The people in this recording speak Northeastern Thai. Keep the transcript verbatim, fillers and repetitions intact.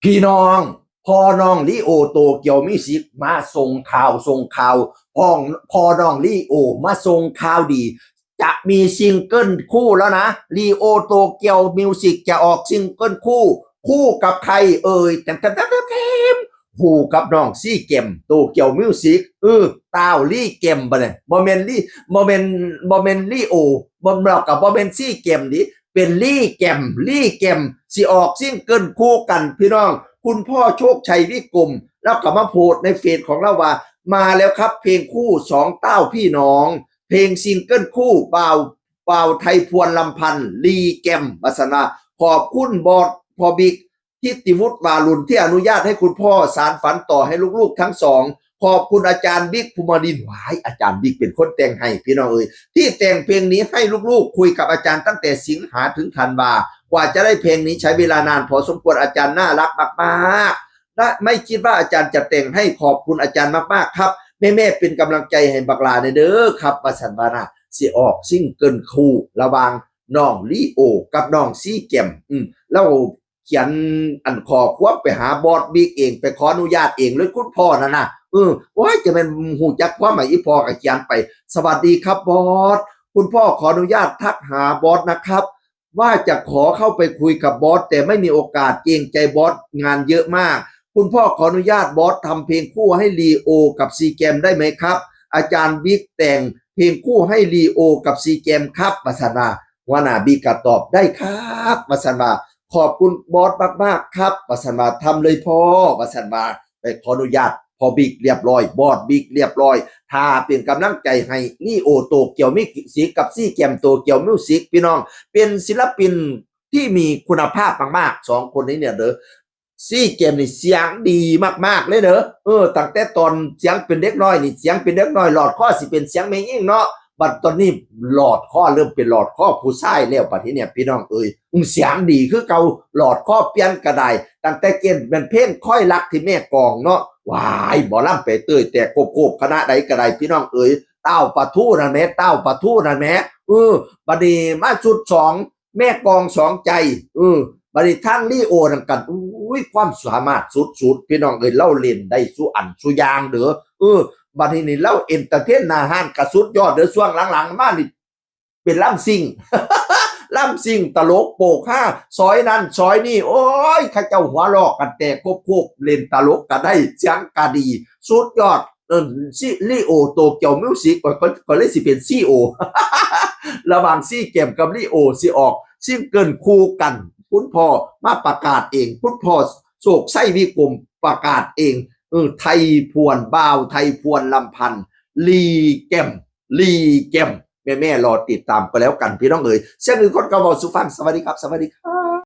พี่น้อง พ่อน้องลีโอโตเกียวมิวสิกมาส่งข่าวส่งข่าว พ่อพ่อน้องลีโอมาส่งข่าวดี จะมีซิงเกิลคู่แล้วนะ ลีโอโตเกียวมิวสิกจะออกซิงเกิลคู่ คู่กับใครเอ่ย แถมแถมแถมแถมคู่กับน้องซีแกมโตเกียวมิวสิก เออ ตาวลีแกมบ่เนี่ย บ่แม่นลีบ่แม่นบ่แม่นลีโอ บ่แม่นกับบ่แม่นซีแกมดิ เป็นลีแกม ลีแกม สิออกซิงเกิลคู่กันพี่น้อง คุณพ่อโชคชัยวิกรม แล้วก็มาโพสต์ในเฟซของเราว่า มาแล้วครับ เพลงคู่สองเต้าพี่น้อง เพลงซิงเกิลคู่บ่าวบ่าวไทยพวนลำพันธ์ ลีแกม ว่าซั่นว่า ขอบคุณบอสพ่อบิ๊ก ทิติวุฒิวารุณ ที่อนุญาตให้คุณพ่อสานฝันต่อให้ลูกๆทั้งสอง ขอบคุณอาจารย์บิ๊กภูมินทร์ หวาย อาจารย์บิ๊กเป็นคนแต่งให้พี่น้องเอ่ย ที่แต่งเพลงนี้ให้ลูกๆ คุยกับอาจารย์ตั้งแต่สิงหาถึงธันวา กว่าจะได้เพลงนี้ใช้เวลานานพอสมควร อาจารย์น่ารักมากๆ และไม่คิดว่าอาจารย์จะแต่งให้ ขอบคุณอาจารย์มากๆครับ แม่ๆเป็นกำลังใจให้บักหล่าแหน่เด้อครับ ว่าซั่นว่านะ สิออกซิงเกิลคู่ระหว่างน้องลีโอกับน้องซีแกม อืม แล้วเขียนอันข้อความไปหาบอสบิ๊กเอง ไปขออนุญาตเองเลยคุณพ่อนั่นนะ เออ โอ้ย จะแม่นฮู้จักความหมาย อีพ่อก็เขียนไป สวัสดีครับบอส คุณพ่อขออนุญาตทักหาบอสนะครับ ว่าจะขอเข้าไปคุยกับบอส แต่ไม่มีโอกาส เกรงใจบอส งานเยอะมาก คุณพ่อขออนุญาตบอสทำเพลงคู่ให้ลีโอกับซีแกมได้ไหมครับ อาจารย์บิ๊กแต่งเพลงคู่ให้ลีโอกับซีแกมครับ ว่าซั่นว่า หัวหน้าบิ๊กก็ตอบได้ครับ ว่าซั่นว่า ขอบคุณบอสมากๆครับ ว่าซั่นว่า ทำเลยพ่อ ว่าซั่นว่า ไปขออนุญาตพ่อบิ๊กเรียบร้อย บอสบิ๊กเรียบร้อย ถ้าเป็นกำลังใจให้ลีโอโตเกียวมิวสิกกับซีแกมโตเกียวมิวสิก พี่น้อง เป็นศิลปินที่มีคุณภาพมากๆสองคนนี้เนี่ยเด้อ ซีแกมนี่เสียงดีมากๆเลยเด้อ เออ ตั้งแต่ตอนเสียงเป็นเด็กน้อยนี่ เสียงเป็นเด็กน้อยหลอดคอสิเป็นเสียงแม่หญิงเนาะ บัดตอนนี้หลอดคอเริ่มเป็นหลอดคอผู้ชายแล้ว บัดนี้เนี่ยพี่น้องเอ้ย อืม เสียงดีคือเก่า หลอดคอเปลี่ยนก็ได้ ตั้งแต่เก่งเป็นเพลงคอยรักที่แม่กองเนาะ ว้าย หมอลำไปเตยแต่โคบๆ คณะใดก็ได้พี่น้องเอ้ย เต้าปะทูนั่นแหม เต้าปะทูนั่นแหม เออ บัดนี้มาชุดสอง แม่กองสองใจ เออ บัดนี้ทางลีโอนั่นกัน อุ้ย ความสามารถสุดๆ พี่น้องเอ้ย เล่าเล่นได้สุอันสุอยางเด้อ เออ บัดนี้นี่เล่าเอนเตอร์เทนหน้าห้านกะสุดยอดเด้อ ช่วงหลังๆมานี่ เป็นล่ำซิ่ง ล่ำซิ่งตลกโปกฮา ซอยนั่นซอยนี่ โอ้ย เขาเจ้าหัวลอกกันแตกโคบๆ เล่นตลกกันได้ เสียงกะดี สุดยอด เออ ซิลีโอโตเกียวมิวสิก ก็ ก็ ก็เลยสิเป็นซีโอ ระหว่างซีแกมกับลีโอสิออกซิงเกิลคู่กัน คุณพ่อมาประกาศเอง คุณพ่อโชคชัยวิกรมประกาศเอง เออ ไทยพวน บ่าวไทยพวนลำพันธ์ ลีแกม ลีแกม แม่ๆรอติดตามก็แล้วกันพี่น้องเอ๋ย เสียงอื่นคนก็เว้าสู่ฟัง สวัสดีครับ สวัสดีครับ